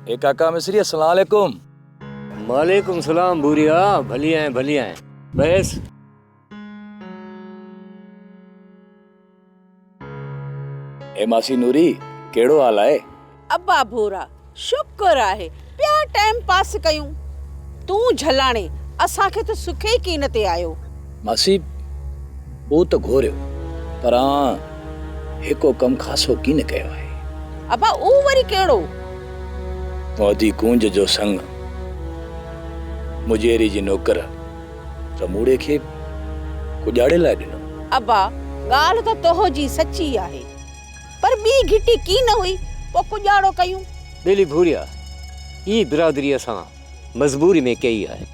اي ڪاڪا مصري السلام عليڪم. وعليڪم سلام ڀوريا ڀلي آئين ڀلي آئين بحث. اي ماسي نوري ڪهڙو حال آهي. ابا ڀورا شڪر آهي پيا ٽائيم پاس ڪيون تون جهلاڻي اسان کي ته سکي ئي ڪين تي آيو. ماسي هو ته گهوريو پر آن هڪو ڪم خاصو ڪين ڪيو آهي. ابا اهو وري ڪهڙو؟ مودي ڪونج جو سڱ مجيري جي نوڪر رموڙي کي ڪڄاڙي لاء ڏنو. ابا ڳالهه ته توهجي سچي آهي پر ٻي گهٽي ڪين هئي پوء ڪڄاڙو ڪيون. ٻيلي ڀوريا، هي برادري اسان مجبوري ۾ ڪئي آهي.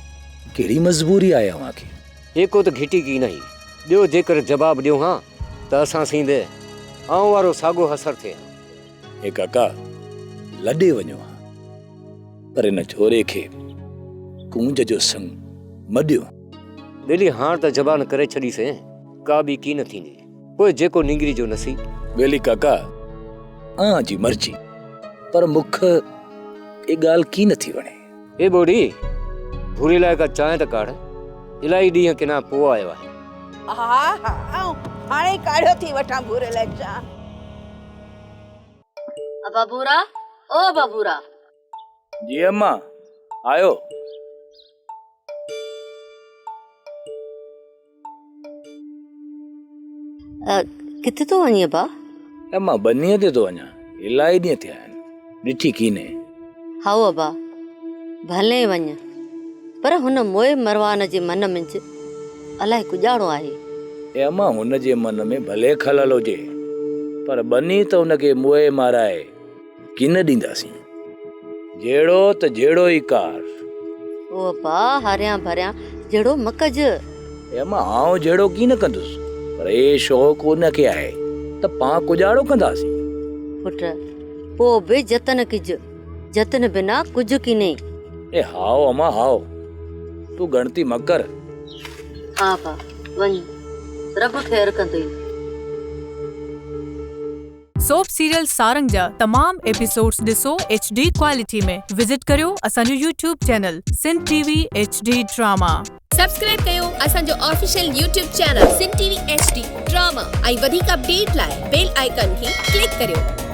ڪهڙي مجبوري آهي اوهان کي؟ هيڪو ته گهٽي ڪين هئي، ٻيو جيڪر جواب ڏيون ها ته اسان سين به آئون وارو ساڳو حشر ٿئي ها. اي ڪاڪا لڏي وڃو ها پر ان ڇوري کي ڪونج جو سڱ مه ڏيو. ٻيلي هاڻ ته زبان ڪري ڇڏيسين، ڪا ٻي ڪين ٿيندي، پوء جيڪو نينگري جو نصيب. ٻيلي ڪاڪا اوهان جي مرضي پر مون کي اي ڳالهه ڪين ٿي وڻي. اي ٻوڙي، ڀوري لاء ڪا چانهه ته ڪاڙهه، الائي ڏينهن ڪنا پوء آيو آهي. ها ها آئون هاڻي ئي ڪاڙهيو ٿي وٺان ڀوري لاء چانهه. ابا ڀورا، او ابا ڀورا. جي اما، آيو. ڪٿي ٿو وڃين ابا؟ اما ٻنيء تي ٿو وڃان، الائي ڏينهن ٿيا آهن، ڏٺي ڪينهي. هائو ابا، ڀلي وڃ، پر هن موئي مروان جي من منجهه الائي ڪڄاڻو آهي. اي اما، هن جي من ۾ ڀلي خلل هجي، پر ٻني ته هن کي موئي مارائي ڪين ڏينداسين. جهيڙو ته جهيڙو ئي ڪار. او ابا، هاريان ڀريان جهيڙو مه ڪج. اي اما، آئون جهيڙو ڪين ڪندس، پر اي شوق ان کي آهي ته پان ڪڄاڙو ڪنداسين. پٽ، پوء به جتن ڪج، جتن بنا ڪجهه ڪينهي. اي هائو اما هائو، تون ڳڻتي مه ڪر. ها ابا، وڃ، رب خير ڪندئي. سوپ سيريل سارنگ جا تمام ايپيسوڊز ڏسو ايڇ ڊي ڪوالٽي ۾ وزٽ ڪريو اسان جو YouTube channel Sindh T V H D drama. Subscribe ڪيو اسان جو official YouTube channel Sindh T V H D drama ۽ وڌيڪ اپڊيٽ لاء بيل آئيڪان کي ڪلڪ ڪريو.